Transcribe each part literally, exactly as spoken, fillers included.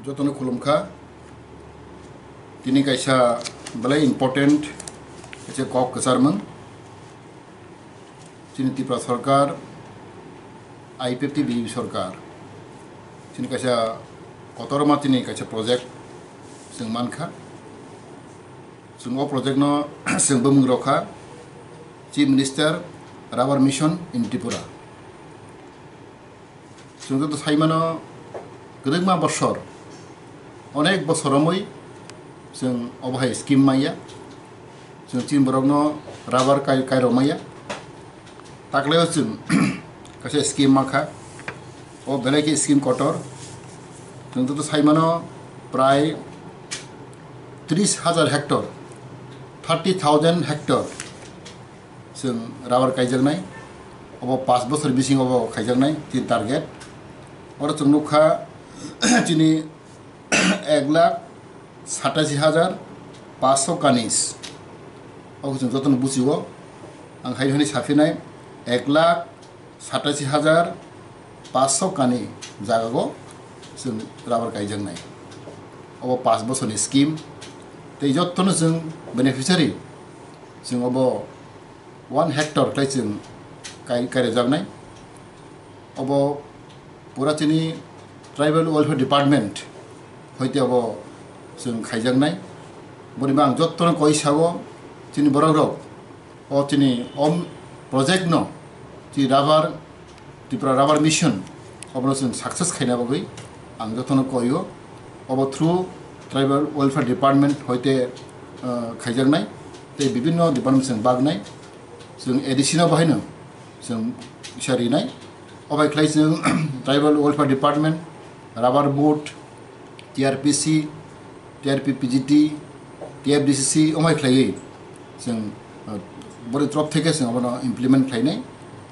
Jotono khulumkha. Tini kaisa belai important kaisa kok kwcharmung. Chini Tripura Sarkar, I P F T B J P Sarkar, chini kaisa kotorma chini kaisa project chwng mankha. Chwng o project no chwng bumung rokha Chief Minister Rubber Mission in Tripura. Chwng joto saimano kwrwngma bosor, onek bosor romwi chwng obo hai scheme maya. Chwng chini borokno rubber kai, kairok maya. Taklaio chwng kaisa scheme mankha. O belai khe scheme kotor. Chwng joto saimano prai tris hajar hectare, thirty thousand hectare chwng rubber kaijaknai. Obo pash bosor bisingo obo khaijaknai chini target. Oro chwng nukha chini ek lakh satashi hajar pash kanis. Obo chwng jotono buchigo. Ang hai hwnwi saphinai, ek lakh satashi hajar pash kani jagago chwng rubber kaijaknai. Obo pash bosorni scheme. Tei jotono chwng beneficiary, chwng obo one hectare khlai chwng kai-, kairejaknai. Obo pura chini Tribal Welfare Department hoite obo chwng khaijaknai. Boni bang jotono koi sao chini borokrok o chini om project no chini rubber Tripura Rubber Mission obono chwng success khaina bagwi ang jotono koio. Obo through Tribal Welfare Department hoite, uh, khaijaknai tei bibinno department chwng bagnai. Chwng A D C no bahaino chwng kisa rinai. Obai khlai chwng Tribal Welfare Department, Rubber Board, T R P C, T R P P G T, T F D C C, omai khlaiwi chwng, uh, bori trop theke chwng abono implement khlainai.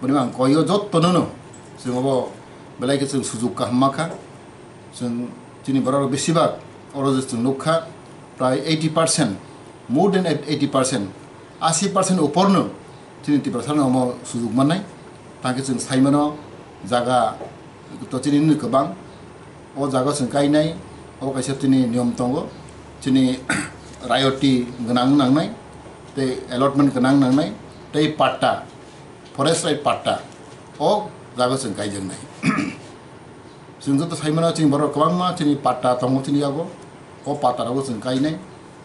Boni ang koio jottono no chwng obo belai khe chwng sujuk kaham makha. Chwng chini borok besibak oro je chwng nukha, prai eighty percent, more than eighty percent, asi percent uporno chini Tiprasano omo sujuk mannai. Tangkhe chwng saimano jaga to chini nini kwbang. O jaga chwng kainai, obo kaisa chini niyom tongo. Chini royalty gwnang nangnai, tei allotment gwnang nangnai, tei patta, forest right patta, o jaga chwng kaijaknai. Chwng joto saimano chini borok kwbangma chini patta tongo chini yago. O patta rogo chwng kainai.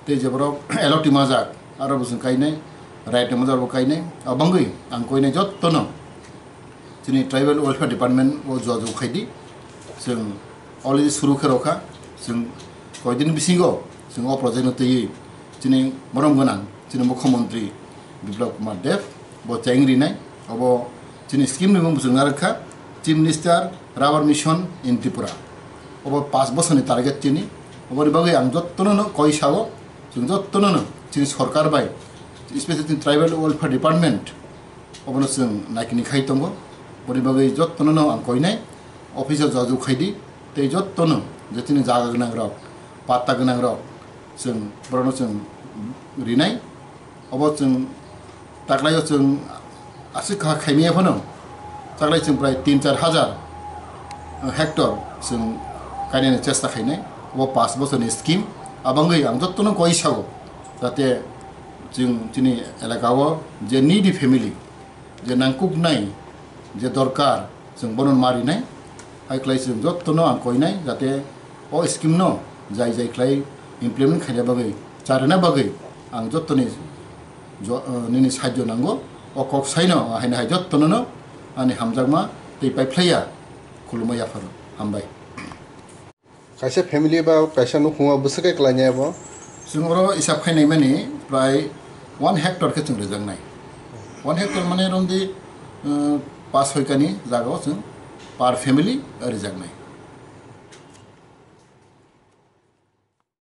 Tei je borok allotment majak, aro bo chwng kainai, right majak bo kainai. Abangwi ang koinai jottono chini Tribal Welfare Department o jojok khaidi. Chwng already suru khe rokha. Chwng koidin bisingo chwng o project no twiwi chini borom gwnang chini Mukhyamantri Biplab Kumar Deb bo cheng rinai. Obo chini scheme ni mung bo chwng narwkha, Chief Minister Rubber Mission in Tripura. Obo pash bosorni target chini. Oboni bagwi ang jottono no koi sao, chwng jottono no chini sorkar bai, especially chini Tribal Welfare Department, obono chwng naikini khai tongo. Boni bagwi jottono no ang koinai, office o jojok khaidi, tei jottono je chini jaga gwnang rok, patta gwnang rok, chwng borokno chwng rinai. Obo chwng taklaio chwng aswk kha khaimaya phano, taklai chwng prai tin char hajar hectare chwng kainani chesta khainai. Obo pash bosorni scheme. Abangwi ang jottono koi sao, jate chwng chini elaka o je needy family, je nangkuknai, je dorkar, chwng bono ma rinai. Hai khlai chwng jottono ang koinai, jate o scheme no jai jai khlai implement khaina bagwi, charwna bagwi ang jottoni jo-, uh, nini sahajyo nango. O kok saino, haino hai jottono no ani hamjakma tei pai phlaiya. Khulumma yapharo. Hambai. Kaisa family ba kaisa nukhungo bwswk khe klainai abo? Chwng oro isap khai naimani prai one hectare khe chwng rijaknai. One hectare mane romdi, uh, pash soi kani jagao chwng per family rijaknai.